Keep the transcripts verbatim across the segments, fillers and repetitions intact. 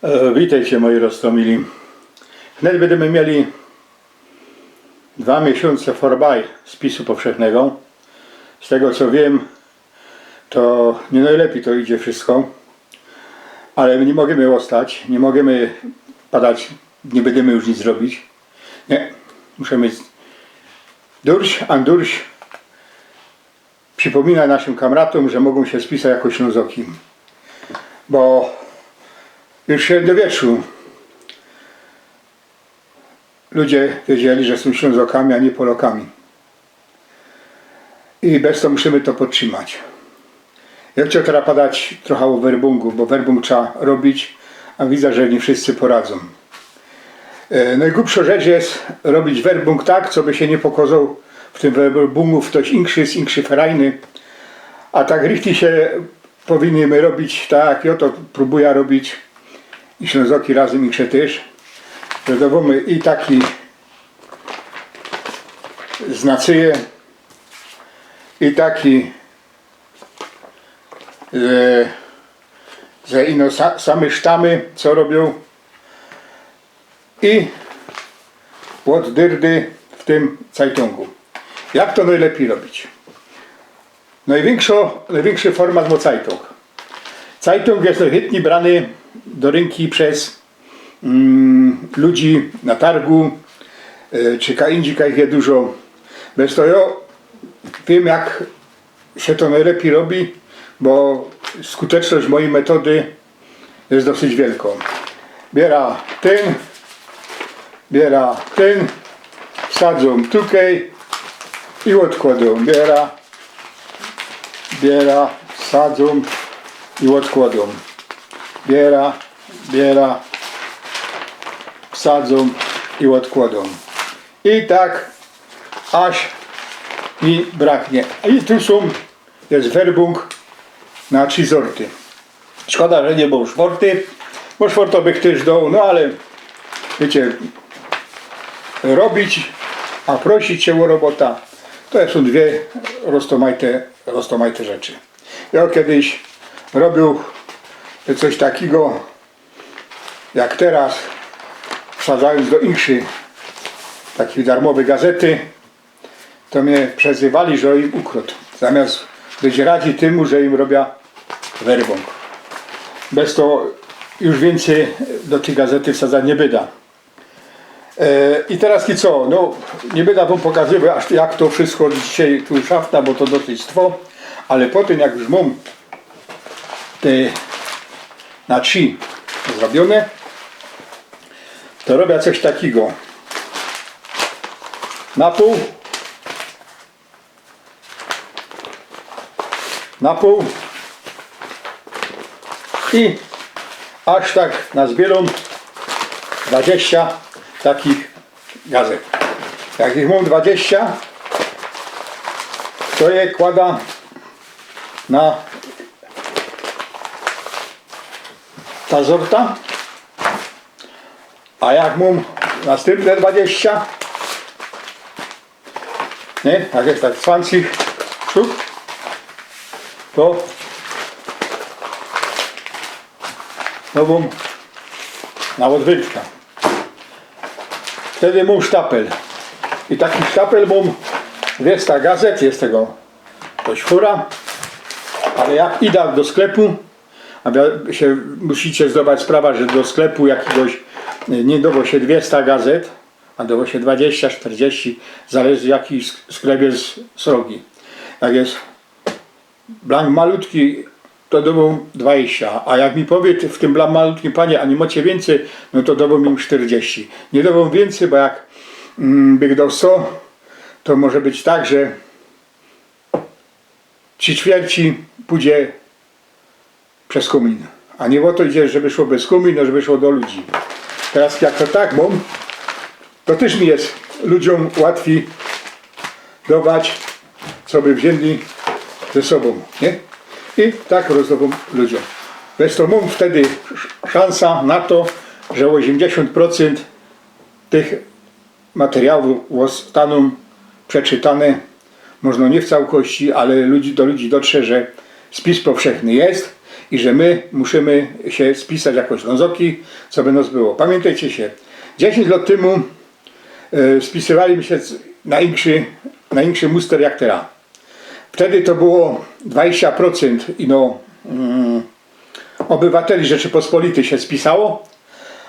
E, witejcie, moji roztōmili. Wnet bydymy mieli dwa miesiōnce forby spisu powszechnego. Z tego co wiym, to niy nojlepij to idzie wszysko. Ale my niy możymy ôstać, niy możymy padać, niy bydymy już nic robić. Niy, musimy durś an durś przipōminać naszym kamratōm, że mogōm sie spisać jako Ślōnzoki. Bo już sie do wietrzu ludzie wiedzieli, że sōm Ślōnzokami, a niy Polokami. I bez to musimy to podtrzimać. Jŏ chcioł teroz padać trocha ô werbōngu, bo werbōng trzeba robić, a widza, że niy wszyscy poradzōm. E, nojgłupszŏ rzecz je robić werbōng tak, coby sie niy pokŏzoł w tym werbōngu ftoś inszy, inszy ferajny. A tak richtig sie powinnymy robić tak, jak jŏ to prōbuja robić. I Ślōnzoki razym insze tyż. Że dowōmy i taki znacyje, i taki ze, ze ino sa, same sztamy, co robiōm. I ôd dyrdy w tym cajtōngu. Jak to nojlepij robić? Nojwiynkszy, nojwiynkszy format mo cajtōng. Cajtōng je nojchytnij brany do rynki bez mm, ludzi na targu, e, czy ka indzij, kaj ich je dużo. Bez to jŏ wiym, jak sie to nojlepij robi, bo skuteczność mojij metody je dosyć wielkŏ. Biera tyn, biera tyn, wsadzōm tukej i ôdkłŏdōm. Biera, biera, wsadzōm i ôdkłŏdōm. Biera, biera, wsadzōm i ôdkłŏdōm. I tak aż mi braknie. I tu sōm, je werbōng na trzi zorty. Szkoda, że niy było szworty, bo szworto bych tyż doł, no ale wiycie, robić, a prosić sie ô robota, to sōm dwie roztōmajte, roztōmajte rzeczy. Jŏ kejsik robiōł coś takigo, jak teroz, wsadzajōnc do inkszyj, takij darmowyj gazety, to mie przezywali, że im ukrōd. Zamiyst być radzi tymu, że im robia werbōng. Bez to już wiyncyj do tyj gazety wsadzać niy byda. E, i teroz i co? No, niy byda wōm pokazywoł, aż jak to wszysko dzisiej tu szafta, bo to dosyć trwo, ale potym, jak już mōm te na trzi zrobiōne, to robia coś takigo. Na pōł, na pōł i aż tak nazbiyrōm dwadziścia takich gazet. Jak ich mōm dwadziścia, to je kłada na ta zorta. A jak mōm nastympne dwadziścia, niy? Jak je tak zwanci sztuk, to, to mōm na ôdwyrtka. Wtedy mōm sztapel. I taki sztapel mōm, dwiesta gazet, je tego dość fura, ale jak ida do sklepu, a wi-, sie musicie zdować sprawa, że do sklepu jakigoś, e, niy dowo sie dwiesta gazet, a dowo sie dwadziścia, sztyrdziści, zależy jaki sk-, sklep je s-, srogi. Jak je blank malutki, to dowōm dwadziścia, a jak mi powiy w tym blank malutkim: „Panie, a niy mocie wiyncyj?”, no to dowōm im sztyrdziści. Niy dowōm wiyncyj, bo jak, mm, bych doł sto, to może być tak, że trzi ćwierci pōdzie bez kōmin. A niy ô to idzie, żeby szło bez kōmin, no żeby szło do ludzi. Teroz jak to tak mōm, to tyż mi je ludziōm łatwij dować, co by wziyni ze sobōm, niy? I tak rozdowōm ludziōm. Bez to mōm wtedy sz-, szansa na to, że ôziymdziesiōnt procynt tych materiałōw ôstanōm przeczytane, może niy w całości, ale ludzi, do ludzi dotrze, że spis powszechny je i że my musimy sie spisać jako Ślōnzoki, co by nos było. Pamiyntajcie sie, dziesiyńć lot tymu e, spisywali my sie c- na inszy, na inszy muster jak teroz. Wtedy to było dwadziścia procynt ino mm, ôbywateli Rzeczypospolityj sie spisało,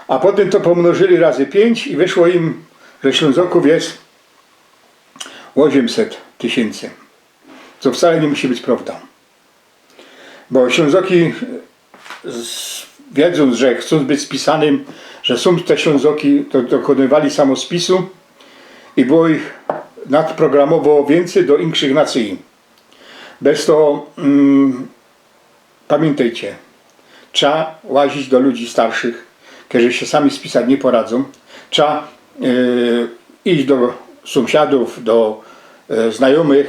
a potym to pōmnożyli razy piyńć i wyszło im, że Ślōnzokōw je ôziymset tysiyncy. Co wcale niy musi być prowda. Bo Ślōnzoki z- wiedzōnc, że chcōnc być spisanym, że sōm te Ślōnzoki, to dokonywali samospisu i było ich nadprogramowo wiyncyj do inkszych nacyji. Bez to mm, pamiyntajcie, trzeba łazić do ludzi starszych, kerzy sie sami spisać niy poradzōm. Trzeba e, iść do sōmsiadōw, do e, znajōmych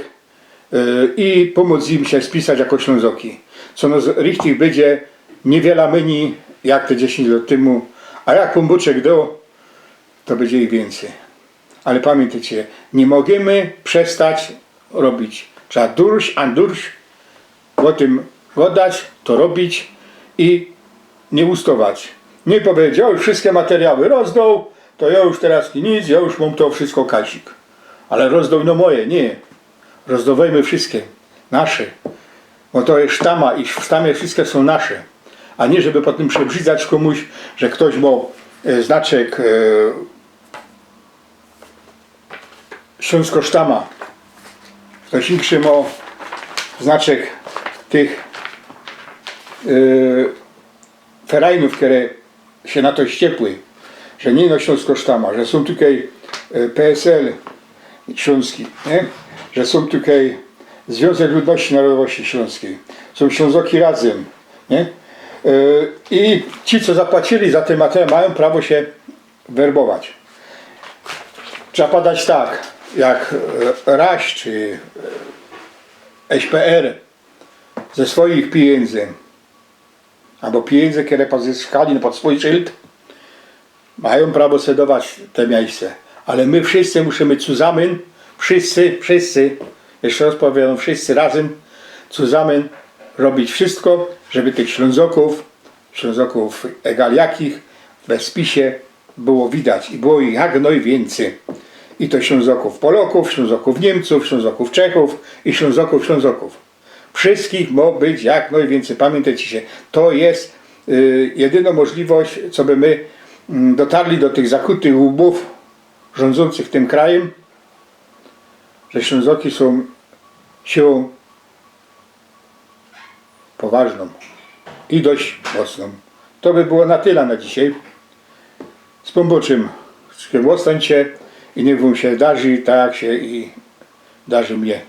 e, i pōmōc im sie spisać jako Ślōnzoki. Co no z- richtig bydzie niywiela mynij jak te dziesiyńć lot tymu, a jak Pōnbōczek do, to bydzie ich wiyncyj. Ale pamiyntajcie, niy możymy przestać robić. Trzeba durś a durś ô tym godać, to robić i niy ustować. Niy powiedzieć, jŏ już wszyjske materiały rozdoł, to jŏ już teroz nic, jŏ już mōm to wszyjsko kajsik. Ale rozdoł no moje, niy. Rozdŏwejmy wszyjske, nasze. Bo to je sztama i w sztamie wszyjske sōm nasze. A niy, żeby potym przebrzydzać kōmuś, że ftoś mŏ e, znaczek e, Ślōnsko Sztama. Ftoś inszy mŏ znaczek tych e, ferajnōw, kere sie na to ściepły, że niy no Ślōnsko Sztama, że sōm tukej e, P S L ślōnski, niy? Że sōm tukej Zwiōnzek Ludności Narodowości Ślōnskij, sōm Ślōnzoki Razym, niy? E, I ci, co zapłacili za te materiały, majōm prawo sie werbować. Trzeba padać tak, jak e, Raś czy e, S P R ze swojich pijyndzy, abo pijyndzy, kere pozyskali no pod swōj szyld, majōm prawo se dować te miyjsce. Ale my wszyjscy musimy cuzamyn, wszyjscy, wszyjscy, jeszcze roz powiadōm, wszyjscy razym, cuzamyn robić wszyjsko, żeby tych Ślōnzokōw, Ślōnzokōw egal jakich, we spisie było widać i było ich jak nojwiyncyj. I to Ślōnzokōw Polokōw, Ślōnzokōw Niymcōw, Ślōnzokōw Czechōw i Ślōnzokōw, Ślōnzokōw. Wszyjskich mŏ być jak nojwiyncyj. Pamiyntejcie sie, to je y, jedynŏ możliwość, co by my mm, dotarli do tych zakutych łbōw rzōndzących tym krajym, że Ślōnzoki sōm siłōm poważnōm i dość mocnōm. To by było na tela na dzisiej. Z Pōnbōczym, z kim ôstańcie i niych wōm sie darzi tak, jak sie i darzi mie.